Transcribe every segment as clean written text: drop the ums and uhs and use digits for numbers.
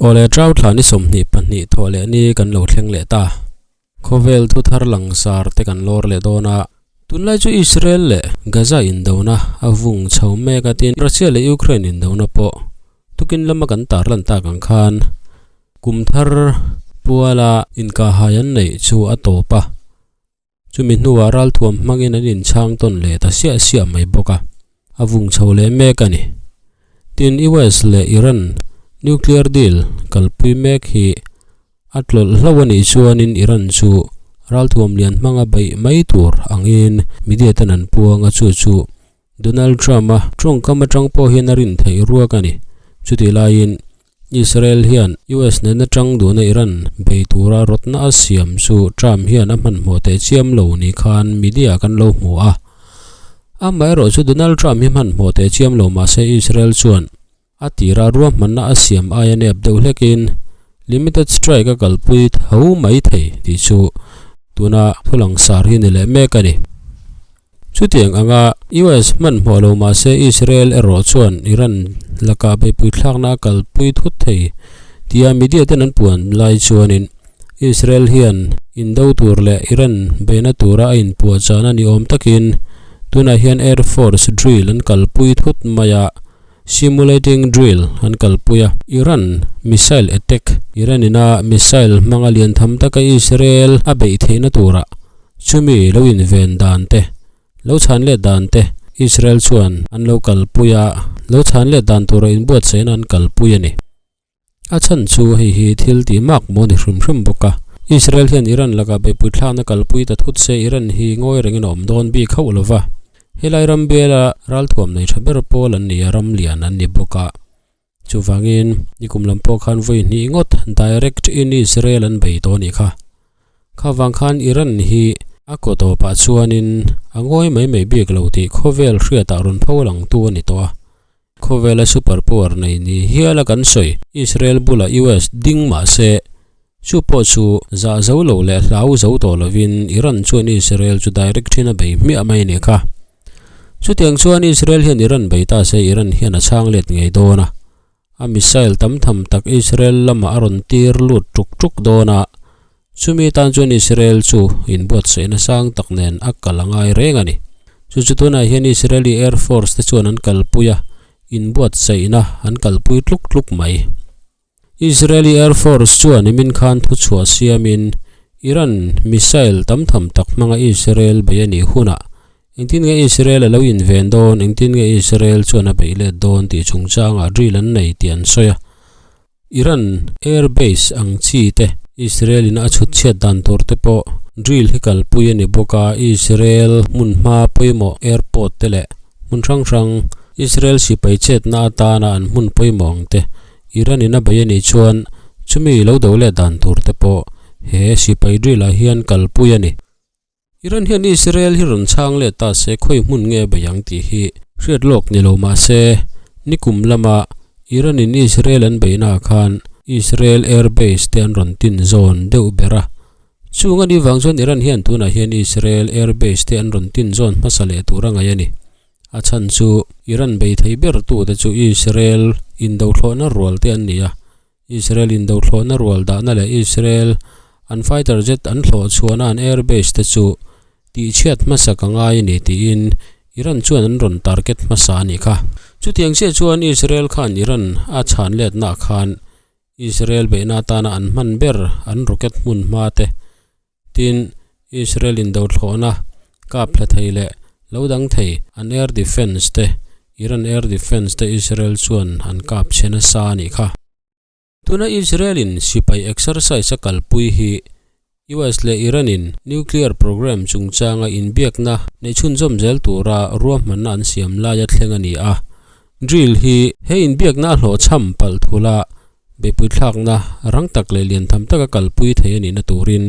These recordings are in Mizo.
Awle Trau thla ni 22 thawh leh ni kan lo thleng leh ta. Khawvel thu thar langsar te kan lawr leh dawn a. Tunlai chu Israel leh Gaza indona a vung chho mek a tin Russia leh Ukraine indona pawh tukin lama kan tarlan tak ang khan kum thar puala inkahhai an neih chu a tawp a. Chumi hnuah ralthuam hmangin an inchhang tawn leh ta siah siah mai bawk a, a vung chho leh mek a ni. Tin, US leh Iran nuclear deal kalpui mek hi a tlawlh hlauh a nih chuanin Iran chu ralthuam lian hmanga beih mai tur angin media ten an puang a, chu chu Donald Trump-a tawngkam atang pawh hian a rin theih ruak a ni. Chutih laiin Israel hian US nena tang duhna Iran bei tura rawtna a siam chu Trump hian a hmanhmawh teh chiam lo ni khan media kan lo hmu a. Amaherawh chu Donald Trump hi hmanhmawh teh chiam lo mahse Israel chuan a tira ruahmanna a siam aia nep deuh hlekin limited strike a kalpui tho mai thei tih chu tuna thu langsar hi ni leh mek a ni. Chutiang anga US hmanhmawh lo mahse Israel erawh chuan Iran lakah beihpui thlakna a kalpui thut thei tia media ten an puan lai chuanin Israel hian indo tur leh Iran beihna tura a inpuahchahna ni awm takin tunah hian Air Force drill an kalpui thut mai a, simulating drill an kalpui a. Iran missile attack, Iran ina missile hmanga lian tham taka Israel a beih theihna turah Chumi lo inven dan te, lo chhan let dan te Israel chuan an lo kalpui a, lo chhan let dan tura inbuatsaihna an kalpui a ni. A chhan chu hei hi thil tih mak maw ni hrim hrim bawk a. Israel hian Iran lakah beihpui thlakna kalpui ta thut se Iran hi ngawi rengin a awm dawn bik hauh lo va. Helai ram biala ralthuam nei tha ber pawl an ni a, ram lian an ni bawk a. Chuvangin, nikum lam pawh khan vawi hnih ngawt direct in Israel an bei tawh a nih kha. Kha vang khan Iran hi a kaw tawpah chuanin a ngawi mai mai bik lo tih khawvel hriatah rawn pho lang tu a ni tawh a. Khawvela super power nei ni hiala kan sawi Israel bulah US ding mah se, chu pawh chu zah zo lo leh hlau zo tawh lovin Iran chuan Israel chu direct in a bei hmiah mai a nih kha. Chutiang chuan Israel hian Iran bei ta se Iran hian a chhang let ngei dawn a, a missile tam tham tak Israel lamah a rawn tir lut tuk tuk dawn a, chumi tan chuan Israel chu inbuatsaihna sang tak nen a kal a ngai reng a ni. Chu chu tunah hian Israeli Air Force te chuan an kalpui a, inbuatsaihna an kalpui tluk tluk mai. Israeli Air Force chuan nimin khan thuchhuah siamin Iran missile tam tham tak hmanga Israel bei a nih hunah engtin nge Israel a lo inven dawn, engtin nge Israel chuan a beih let dawn tih chungchangah drill an nei tih an sawi a. Iran air base ang chi te Israel in a chhut chhiat dan tur te pawh drill hi kalpui a ni bawk a, Israel hmun hma pawimawh airport te leh hmun hrang hrang Israel sipai chetna atana an hmun pawimawh ang te Iran in a bei a nih chuan chumi lo do leh dan tur te pawh he sipai drill ah hian kalpui a ni. Iran hian Israel hi rawn chhang leh ta se khawi hmun nge a bei ang tih hi hriat lawk ni lo mah se nikum lama Iran in Israel an beihna ah khan Israel air base te an rawn tin zawn deuh ber a. Chung a nih vang chuan Iran hian tunah hian Israel air base te an rawn tin zawn hmasa leh tur a ngaih a ni. A chhan chu Iran bei thei ber tute chu Israel indothlawhna rual te an ni a, Israel indothlawhna rual dahna leh Israel an fighter jet an thlawh chhuahna an air base te chu tihchhiat hmasa ka ngai a ni tiin Iran chuan an rawn target hmasa a nih kha. Chutiang chiah chuan Israel khan Iran a chhan letna khan Israel beihna atana an hman ber an rocket hmun hma te Tin, Israel indothlawhna kap thla thei leh lo dang thei an air defence te, Iran air defence te Israel chuan an kap chhe nasa a nih kha. Tuna Israel in sipai exercise a kalpui hi US leh Iran in nuclear program chungchanga inbiakna neih chhunzawm zel tura ruahmanna an siam laia thleng a ni a. Drill hi he inbiakna a hlawhchham palh thula Beihpui thlakna rang tak leh lian tham taka kalpui thei a nihna turin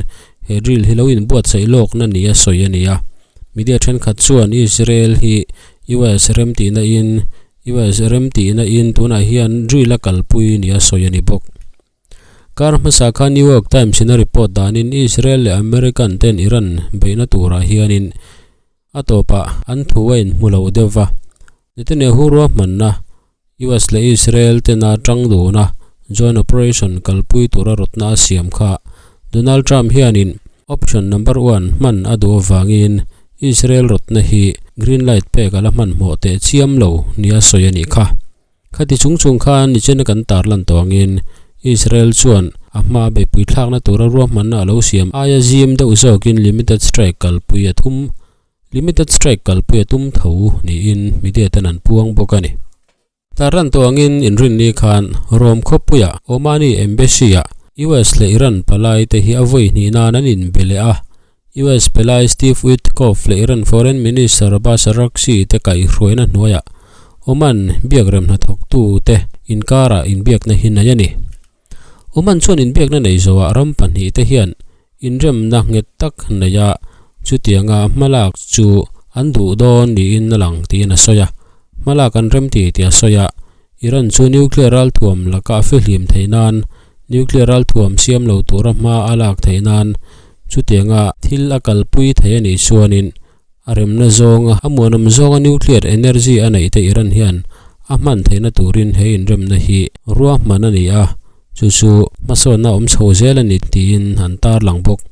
he drill hi lo inbuatsaih lawkna nia sawi a ni a. Media thenkhat chuan Israel hi US remtihna in US remtihna in tunah hian drill a kalpui nia sawi a ni bawk. Kar hmasa khan New York Times in a report danin Israel leh American ten Iran beihna turah hianin a tawpah an thu a inhmu lo deuh va. Netanyahu ruahmanna US leh Israel tena tang duna Joint operation kalpui tura rawtna a siam kha Donald Trump hianin option number one hman a duh avangin Israel rawtna hi green light pek a la hmanhmawh teh chiam lo nia sawi a nih kha. Khati chung chung khan nichina kan tarlan tawh angin Israel chuan a hmaa beihpui thlakna tura ruahmanna a lo siam aia zim deuh zawkin limited strike kalpui a thum limited strike kalpui a tum tho niin media ten an puang bawk a ni. Tarlan tawh angin inrinni khan Rome khawpuia Omani Embassy-ah US leh Iran palai te hi a vawi hnih nan an inbe leh a. US palai Steve Witkoff leh Iran Foreign Minister Abbas Araghchi te kaihhruaina hnuaiah Oman biakrem hnathawktu te inkarah inbiakna hi nei a ni. Oman chuan inbiakna nei zawhah ram pahnihte hian inremna nghet tak nei a, chutianga hmalak chu an duh dawn niin a lang tiin a sawi a. Hmalak an rem ti tih a sawi a, Iran chu nuclear ralthuam laka a fihlim theih nan, nuclear ralthuam siam lo tura hma a lak theih nan chutianga thil a kalpui thei a nih chuanin A remna zawnga a muanawm zawnga nuclear energy a neih te Iran hian a hman theihna turin he inremna hi ruahman a ni a, chu chu hmasawnna awm chho zel a ni tiin an tarlang bawk.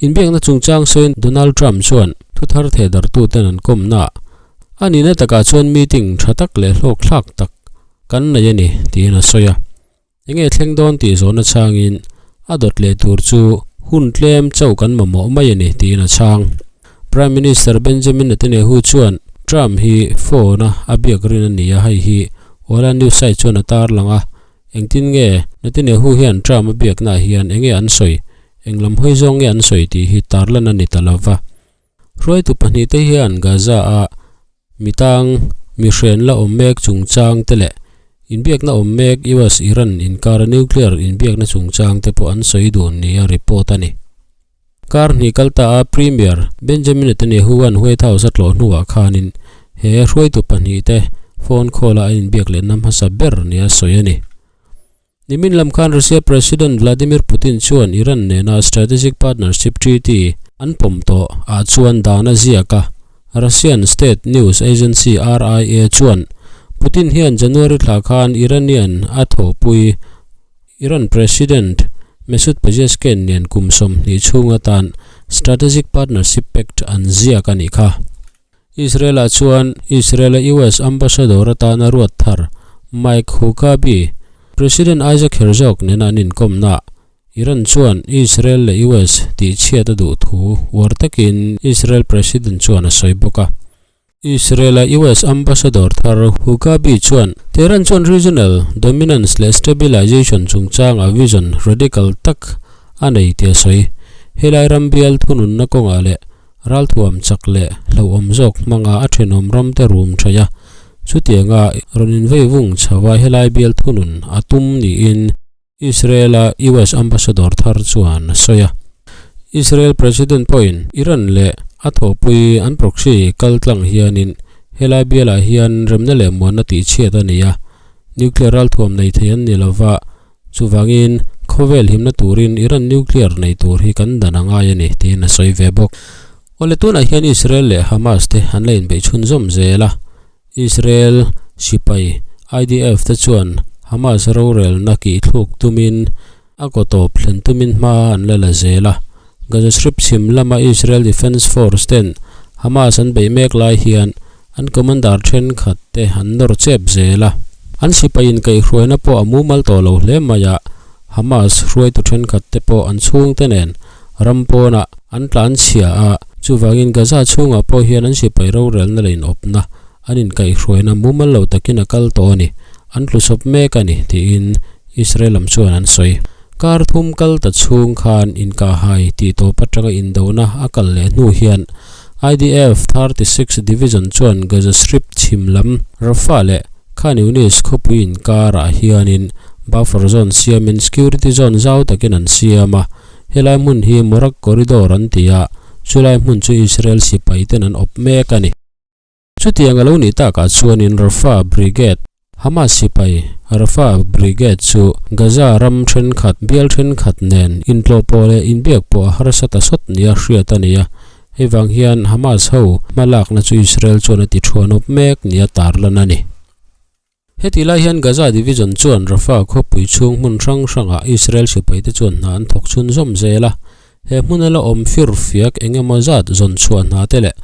Inbiakna chungchang sawiin Donald Trump chuan thuthar thehdarhtuten an kawmnaah a nihna takah chuan meeting tha tak leh hlawkthlak tak kan nei a ni tiin a sawi a. Enge thleng dawn tih zawhna chhangin a dawt leh tur chu hun tlem chauh kan mamawh mai a ni tiin a chhang. Prime Minister Benjamin Netanyahu chuan Trump hi phone a a biak rin a ni a, hei hi Walla news site chuan a tarlang a, engtin nge Netanyahu hian Trump a biaknaah hian enge an sawi, eng lam hawi zawng nge an sawi tih hi tarlan a ni ta lova. Hruaitu pahnihte hian Gaza-a mitang mihren la awm mek chungchang te leh inbiakna awm mek US-Iran inkara nuclear inbiakna chungchang te pawh an sawi dun nia report a ni. Kar hnih kal ta a Premier Benjamin Netanyahu-a'n White House a tlawh hnuah khanin he hruaitu pahnihte phone call-a an inbiak lehna hmasa ber nia sawi a ni. Nimin lam khan Russia President Vladimir Putin chuan Iran nena Strategic Partnership Treaty an pawm tawh ah chuan dan a ziak a. Russian state news agency RIA chuan Putin hian January thla khan Iranian a thawhpui Iran President Masoud Pezeshkian nen kum 20 chhung atan Strategic Partnership Pact an ziak a nih kha. Israel-ah chuan Israel-a US ambassador atana ruat thar Mike Huckabee, President Isaac Herzog nena an inkawmnaah Iran chuan Israel leh US tihchhiat a duh thu uar takin Israel President chuan a sawi bawk a. Israel-a US ambassador thar Huckabee chuan Tehran chuan regional dominance leh stabilization chungchanga vision radical tak a nei tih a sawi. Helai ram bial thununna kawngah leh Ralthuam chak leh hlauhawm zawk hmanga a thenawm ramte rum thaih a, chutianga rawn invei vung chho a helai bial thunun a tum niin Israel-a US ambassador thar chuan a sawi a. Israel President pawhin Iran leh a thawhpui an proxy kal tlang hianin helai bialah hian remna leh muanna tihchhiat a ni a, nuclear ralthuam nei thei an ni lova, Chuvangin, khawvel himna turin Iran nuclear nei tur hi kan dan a ngai a ni, tiin a sawi ve bawk. Awle tunah hian Israel leh Hamas te an la inbeih chhunzawm zel a. Israel sipai IDF te chuan Hamas rorelna kihthluk tumin a kaw tawp thlen tumin hma an la la zel a. Gaza Strip chhim lama Israel Defense Force ten Hamas an beih mek lai hian An commander thenkhat te an nawr chep zel a, an sipai inkaihhruaina pawh a mumal tawh lo hle mai a, Hamas hruaitu thenkhat te pawh an chhungte nen ram pawnah an tlan chhia a, chuvangin Gaza chhungah pawh hian an sipai rorelna leh inawpna an inkaihhruaina mumal lo takin a kal tawh a ni, an tlusawp mek a ni, tiin Israel lam chuan an sawi. Kar thum kal ta chhung khan inkahhai tih tawp atanga indona a kal leh hnu hian IDF 36 Division chuan Gaza Strip chhim lam Rafah leh Khan Younis khawpui inkarah hianin buffer zone siamin security zone zau takin an siam a, helai hmun hi Morag Corridor an ti a, chulai hmun chu Israel sipai ten an awp mek a ni. Chutiang a lo nih takah chuanin Rafah Brigade, Hamas sipai Rafah Brigade chu Gaza ram thenkhat, bial thenkhat nen intlawh pawh leh inbiak pawh a harsa ta sawt nia hriat a ni a. Hei vang hian Hamas ho hmalakna chu Israel chuan a ti thuan awp mek nia tarlan a ni. Heti lai hian Gaza Division chuan Rafah khawpui chhung hmun hrang hrangah Israel sipaite chuan hna an thawk chhunzawm zel a. He hmuna la awm fir fiak eng emaw zat zawn chhuah hna te leh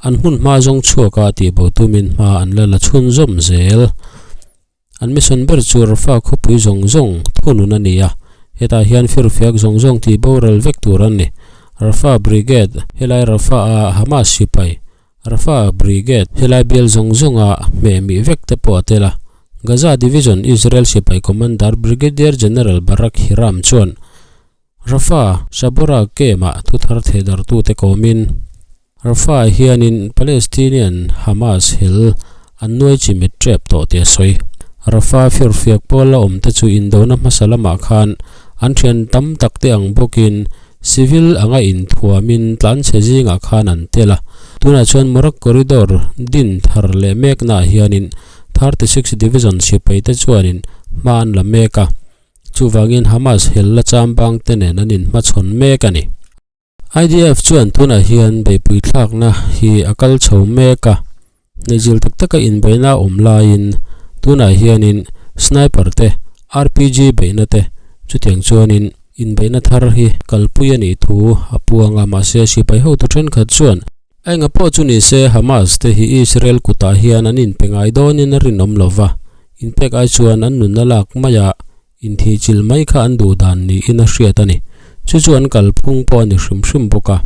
an hmun hma zawng chhuaka tihbo tumin hma an la la chhunzawm zel. An mission ber chu Rafah khawpui zawng zawng thunun a ni a, hetah hian fir fiak zawng zawng tihboral vek tur an ni. Rafah Brigade, helai Rafah-a Hamas sipai, Rafah Brigade, helai bial zawng zawnga hmeh mih vek te pawh a tel a. Gaza Division Israel sipai Commander Brigadier General Barak Hiram chuan Rafah Sabora Camp-ah thu thar thehdartute kawmin, Rafah hianin Palestinian Hamas hel an nuai chimit tep tawh tih a sawi. Rafah firfiak pawl la awmte chu indona hmasa lamah khan an thian tam tak te ang bawkin Civil anga inthuamin tlanchhe zingah khan an tel a, tunah chuan Morag Corridor din thar leh meknaah hianin 36 Division sipaite chuanin hma an la mek a, chuvangin Hamas hel la chambang te nen an inhmachhawn mek a ni. IDF chuan tunah hian beihpui thlakna hi a kal chho mek a, Neihzil tak taka inbeihna a awm laiin tunah hianin sniper te, RPG beihna te chutiang chuanin inbeihna thar hi kalpui a nih thu a puang a, mahse sipai hotu thenkhat chuan a enga pawh chu ni se Hamas te hi Israel kutah hian an inpe ngai dawnin a rinawm lo va, inpek ai chuan an nunna lak maia inthihchilh mai kha an duh dan niin a hriat a ni. Chu chu an kalphung pawh a ni hrim hrim bawk a.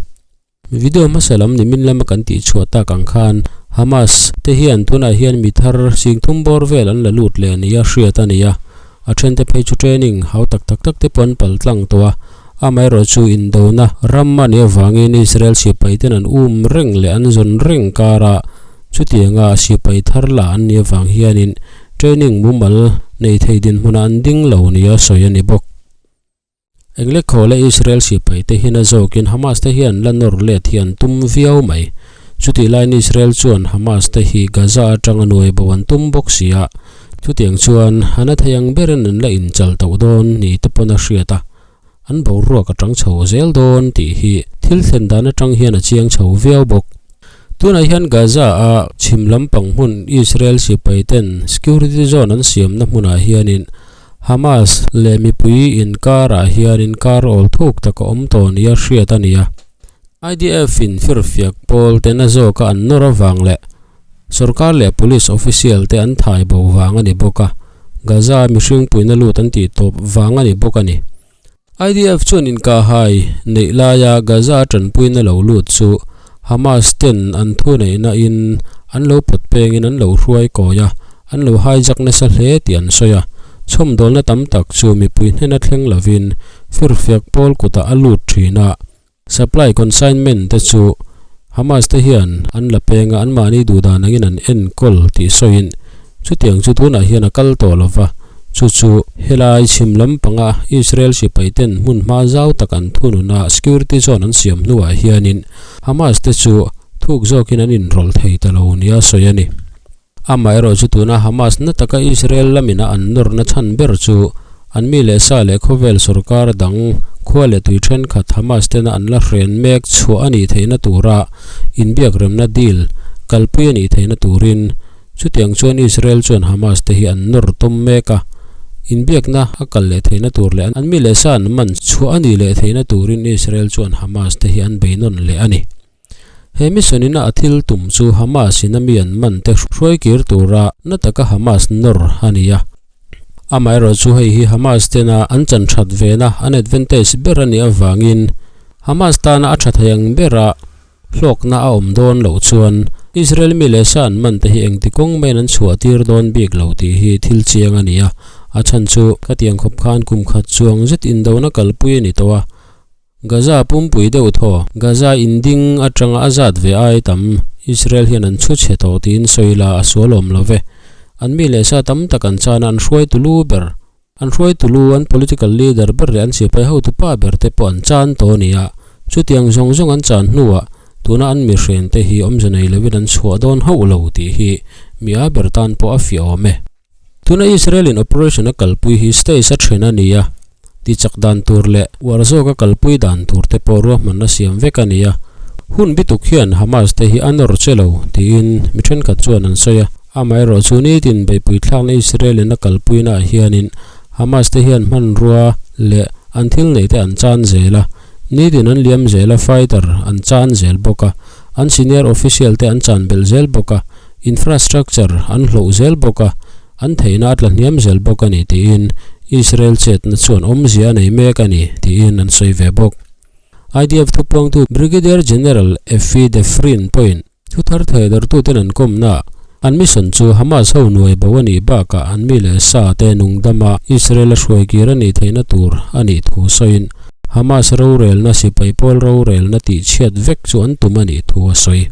Video hmasa lam nimin lama kan tih chhuah tak ang khan Hamas te hian tunah hian mi thar sing thum bawr vel an la lut leh nia hriat a ni a, a thente phei chu training hau tak tak tak te pawh an pal tlang tawh a, amaherawh chu indona ram a nih avangin Israel sipai ten an um reng leh an zawn reng kara chutianga sipai thar la an nih avang hianin training mumal nei thei dinhmunah an ding lo nia sawi a ni bawk. Englekhaw leh Israel sipai te hian a zawkin Hamas te hian la nawr let hi an tum viau mai. Chutih laiin Israel chuan Hamas te hi Gaza atanga nuai bo an tum bawk si a, chutiang chuan a na thei ang berin an la inchal tauh dawn ni te pawn a hriat a, an boruak a tang chho zel dawn tih hi thil thlen dan atang hian a chiang chho viau bawk. Tunah hian Gaza a chhim lampang hmun Israel sipai ten security zone an siamna hmunah hianin Hamas leh mipui inkarah hian inkar awl thuk tak a awm tawh nia hriat a ni a. IDF in firfiak pawl te na zawka an nawr avang leh sorkar leh police official te an thai bo vang a ni bawk a, Gaza mihring puina lut an tih tawp vang a ni bawk a ni. IDF chuan inkahhai neih laia Gaza tanpuina lo lut chu Hamas ten an thuneihna in an lo pawt pengin an lo hruai kawi a, an lo hijack nasa hle tih an sawi a. Chhawmdawlna tam tak chu mipui hnena thleng lovin firfiak pawl kutah a lut thin a. Supply consignment te chu Hamas te hian an la peng a, anmahni duhdan angin an enkawl tih sawiin chutiang chu tunah hian a kal tawh lo va, chu chu helai chhim lampanga Israel sipai ten hmun hma zau tak an thunun a security zone an siam hnuah hianin Hamas te chu thuk zawkin an inrawlh thei ta lo nia sawi a ni. Amaherawh chu tuna Hamas na taka Israel lamina an nawrna chhan ber chu an mi leh sa leh khawvel sorkar dang khua leh tui thenkhat Hamas tena an la hren mek chhuah a nih theihna tura inbiak remna deal kalpui a nih theihna turin chutiang chuan Israel chuan Hamas te hi an nawr tawm mek a, inbiakna a kal leh theihna tur leh an mi leh sa an man chhuah a nih leh theihna turin Israel chuan Hamas te hi an beinawn leh a ni. He mission in a thil tum chu Hamas in a mi an man te hruai kir tura na taka Hamas nawr a ni a. Amaherawh chu hei hi Hamas tena an chan that vena an advantage ber a nih avangin Hamas tana a tha thei ang bera hlawkna a awm dawn loh chuan Israel mi leh sa an man te hi engti kawng maiin an chhuah tir dawn bik lo tih hi thil chiang a ni a. A chhan chu khatiang khawp khan kum khat chuang zet indona kalpui a ni tawh a. Gaza pumpui deuh thaw, Gaza inding atanga a zat ve ai tam Israel hian an chhu chhe tawh tiin sawi la a sual awm lo ve. An mi leh sa tam tak an chana an hruai tulu ber, an hruai tulu an political leader ber leh an sipai hotu pa ber te pawh an chan tawh a ni a. Chutiang zawng zawng an chan hnuah tuna an mi hren te hi awmze nei lovin an chhuah dawn hauh lo tih hi mi a ber tan pawh a fiah awm e. Tuna Israel in operation a kalpui hi stage a then a ni a, tichak dan tur leh uar zawka kalpui dan tur te pawh ruahmanna siam vek a ni a. Hun bituk hian Hamas te hi a nawr che lo tiin mi thenkhat chuan an sawi a. Amaherawhchu nitin beihpui thlakna Israel in a kalpuina ah hianin Hamas te hian hmanrua leh an thil neih te an chan zel a, nitin an liam zel a, fighter an chan zel bawk a, an senior official te an chan belh zel bawk a, infrastructure an hloh zel bawk a, an theihna a tla hniam zel bawk a ni tiin Israel chetna chuan awmzia a nei mek a ni tiin an sawi ve bawk. IDF thupuangtu Brigadier General Effie Defrin pawhin Thu thar theidartuten an kawmna an mission chu Hamas ho nuai bo a nih bakah an mi leh sa te nungdama Israel a hruai kir a nih theihna tur a nih thu sawiin Hamas rorelna sipai pawl rorelna tih chhiat vek chu an tum a nih thu a sawi.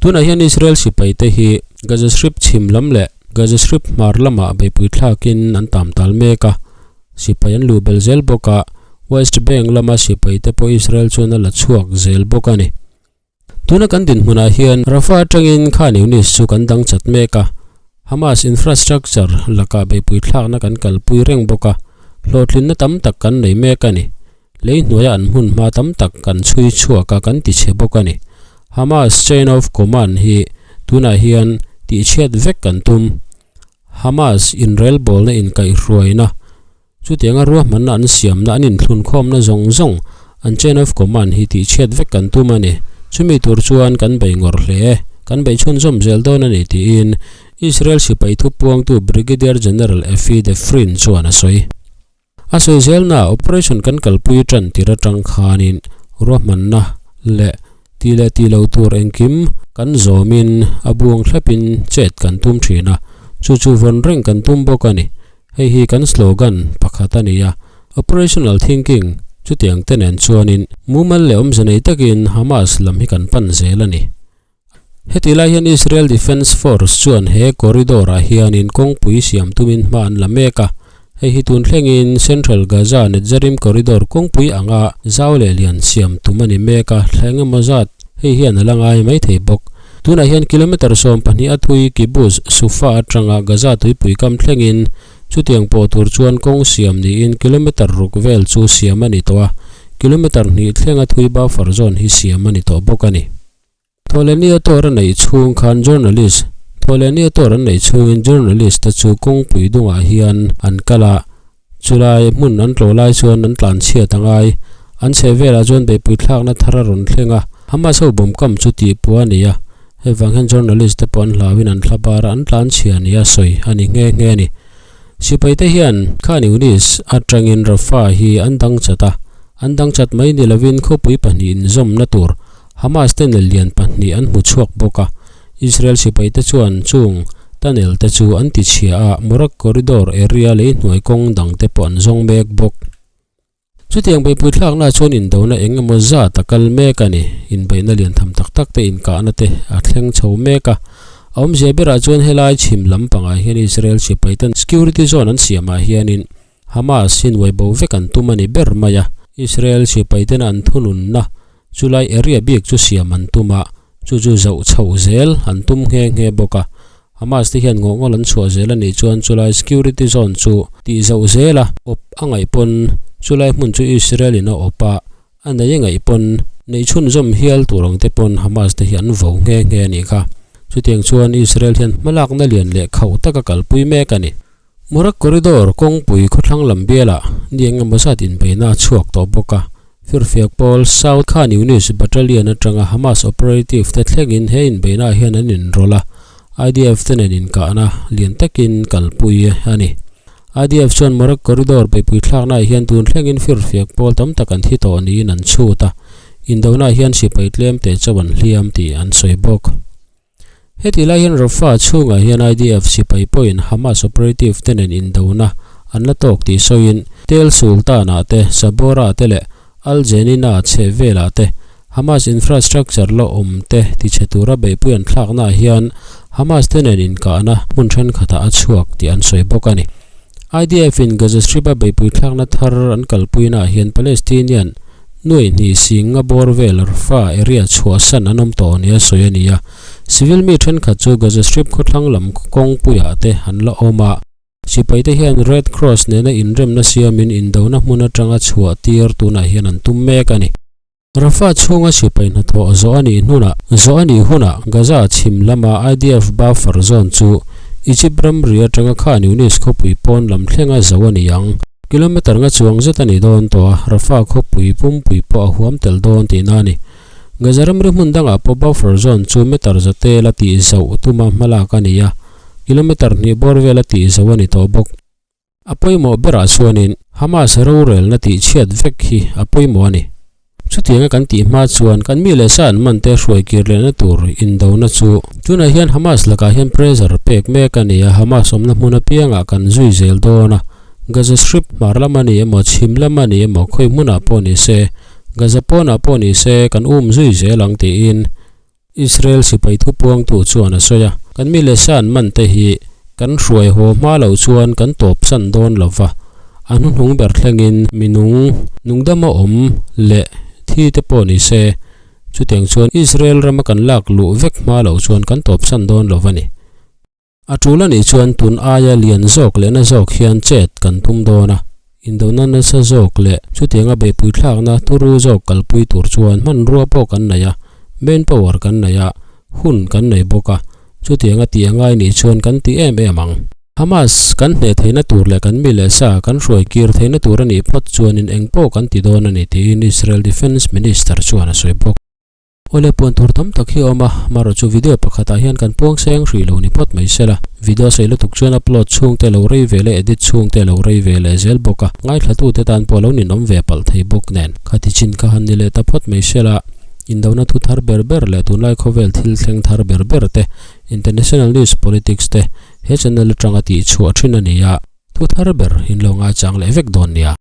Tunah hian Israel sipai te hi Gaza Strip chhim lam leh Gaza Strip hmar lamah beihpui thlakin an tam tal mek a, sipai an luh belh zel bawk a, West Bank lama sipai te pawh Israel chuan a la chhuak zel bawk a ni. Tuna kan dinhmunah hian Rafah atangin Khan Younis chu kan dang chat mek a, Hamas infrastructure lakah beihpui thlakna kan kalpui reng bawk a, hlawhtlinna tam tak kan nei mek a ni. Lei hnuaia an hmun hma tam tak kan chhui chhuak a, kan tichhe bawk a ni. Hamas chain of command hi tunah hian tihchhiat vek kan tum. Hamas inrelbawlna inkaihhruaina Chutianga ruahmanna an siamna an inthlunkhawmna zawng zawng an chain of command hi tihchhiat vek kan tum a ni. Chumi tur chuan kan bei ngawrh hle. Kan bei chhunzawm zel dawn a ni tiin Israel sipai thupuangtu Brigadier General Effie Defrin chuan a sawi. A sawi zelnaah operation kan kalpui tan tir atang khanin ruahmanna leh ti leh ti lo tur engkim kan zawmin a buang thlapin chet kan tum thin a, chu chu vawn reng kan tum bawk a ni. Hei hi kan slogan pakhat a ni a, Operational thinking chutiang te nen chuanin mumal leh awmze nei takin Hamas lam hi kan pan zel a ni. Heti lai hian Israel Defence Force chuan he corridor-ah hianin kawngpui siam tumin hma an la mek a, hei hi tun thlengin Central Gaza Netzarim Corridor kawngpui anga zau leh lian siam tum a ni mek a, thla engemaw zat hei hian a la ngai maithei bawk. Tunah hian kilometre 12 a thui Kibbutz Sufa atanga Gaza tuipui kam thlengin chutiang pawh tur chuan kawng siam niin kilometre ruk vel chu siam a ni tawh a, kilometre hnih thlenga thui buffer zone hi siam a ni tawh bawk a ni. Thawhlehnia tour a neih chhung khan journalist Thawhlehnia tour an neih chhungin journalist te chu kawngpui dungah hian an kal a, Chulai hmun an tlawh lai chuan an tlan chhiat a ngai. An chheh velah chuan beihpui thlakna thar a rawn thleng a, Hamas ho bawm kam chu tih puah a ni a. Hei vang hian journalist te pawh an hlauin an thla bar a, an tlan chhia nia sawi a ni nghe nghe a ni. Sipai te hian Khan Younis atangin Rafah hi an dang chat a, an dang chat mai ni lovin khawpui pahnih inzawmna tur Hamas tunnel lian pahnih an hmu chhuak bawk a. Israel sipaite chuan chung tunnel te chu an ti chhia a, Morag Corridor area lei hnuai kawng dang te pawh an zawng mek bawk. Chutiang beihpui thlakna chuan indona eng emaw zat a kal mek a ni. Inbeihna lian tham tak tak te inkahna te a thleng chho mek a. A awmzia berah chuan helai chhim lampangah hian Israel sipaiten security zone an siamah hianin Hamas hi nuai bo vek an tum a ni ber mai a, Israel sipaiten an thununna chulai area bik chu siam an tum a, chu chu zoh chhoh zel an tum nghe nghe bawk a. Hamas te hian ngawhngawl an chhuah zel a nih chuan chulai security zone chu tih zoh zel a, awp a ngaih pawn chulai hmun chu Israel in a awp a, a nei a ngaih pawn neih chhunzawm hial tur ang te pawn Hamas te hi an vo nghe nghe a nih kha. Chutiang chuan Israel hian hmalakna lian leh khauh taka kalpui mek a ni. Morag Corridor kawngpui khawthlang lam bialah ni eng emaw zat inbeihna a chhuak tawh bawk a. Firfiak pawl South Khan Younis Battalion atanga Hamas operative te thlengin he inbeihna ah hian an inrawlh a, IDF te nen inkahna lian takin kalpui a ni. IDF chuan Morag Corridor beihpui thlakna ah hian tun thlengin firfiak pawl tam tak an thi tawh niin an chhut a, indona ah hian sipai tlem teh chauh an hliam tih an sawi bawk. Heti lai hian Rafah chhungah hian IDF sipai pawhin Hamas operative te nen indona an la tawk tih sawiin Tel Sultan-ah te, Sabora te leh Al Jenina chheh velah te Hamas infrastructure la awm te tichhe tura beihpui an thlaknaah hian Hamas te nen inkahna hmun thenkhatah a chhuak tih an sawi bawk a ni. IDF-in Gaza Strip-a beihpui thlakna thar an kalpuinaah hian Palestinian nuai hnih sing nga bawr vel Rafah area chhuahsan an awm tawh nia sawi a ni a. Civil mi thenkhat chu Gaza Strip khawthlang lam kawngpuiah te an la awm a. Sipaite hian Red Cross nena inremna siamin indona hmun atanga chhuah tir tunah hian an tum mek a ni. Rafah chhunga sipai hnathawh zawh a nih hnunah zawh a nih hunah Gaza chhim lama IDF buffer zone chu Egypt ramri atanga Khan Younis khawpui pawn lam thlenga zo a ni ang. Kilometre nga chuang zet a ni dawn tawh a, Rafah khawpui pumpui pawh a huam tel dawn tihna a ni. Gaza ramri hmun dangah pawh buffer zone chu meter za tel a tih zauh tuma hmalak a ni a, kilometre hnih bawr vel a tih zauh a ni tawh bawk. A pawimawh berah chuanin Hamas rorelna tih chhiat vek hi a pawimawh a ni. Chutianga kan tih hma chuan kan mi leh sa an man te hruai kir lehna tur indona chu tunah hian Hamas lakah hian pressure pek mek a ni a, Hamas awmna hmun apiangah kan zui zel dawn a, Gaza Strip hmar lam a ni emaw chhim lam a ni emaw khawi hmunah pawh ni se, Gaza pawnah pawh ni se kan um zui zel ang tiin Israel sipai thupuangtu chuan a sawi a, Kan mi leh sa an man te hi kan hruai haw hma loh chuan kan tawp san dawn lo va, a hnuhnung ber thlengin mi nung nungdama awm leh thi te pawh ni se, chutiang chuan Israel rama kan lak luh vek hma loh chuan kan tawp san dawn lo va ni. A tul a nih chuan tun aia lian zawk leh na zawk hian chet kan tum dawn a, indona nasa zawk leh chutianga beihpui thlakna turu zawk kalpui tur chuan hmanrua pawh kan nei a, manpower kan nei a, hun kan nei bawk a, chutianga tih a ngai nih chuan kan ti em em ang. Hamas kan hneh theihna tur leh kan mi leh sa kan hruai kir theihna tur a nih phawt chuanin eng pawh kan ti dawn a ni tiin Israel Defence Minister chuan a sawi bawk. Awle puan tur tam tak hi a awm a, marawh chu video pakhatah hian kan puang seng hrih lo ni phawt mai sela. Video sawi lutuk chuan upload chhungte lo rei ve leh edit chhungte lo rei ve leh zel bawk a, ngaithlatute tan pawh lo ninawm ve palh thei bawk nen. Khati chin kha han ni leh ta phawt mai sela, indona thu thar ber ber leh tunlai khawvel thil thleng thar ber ber te, international news politics te he channel atanga tihchhuah thin a ni a, thu thar ber in lo ngaichang leh vek dawn nia.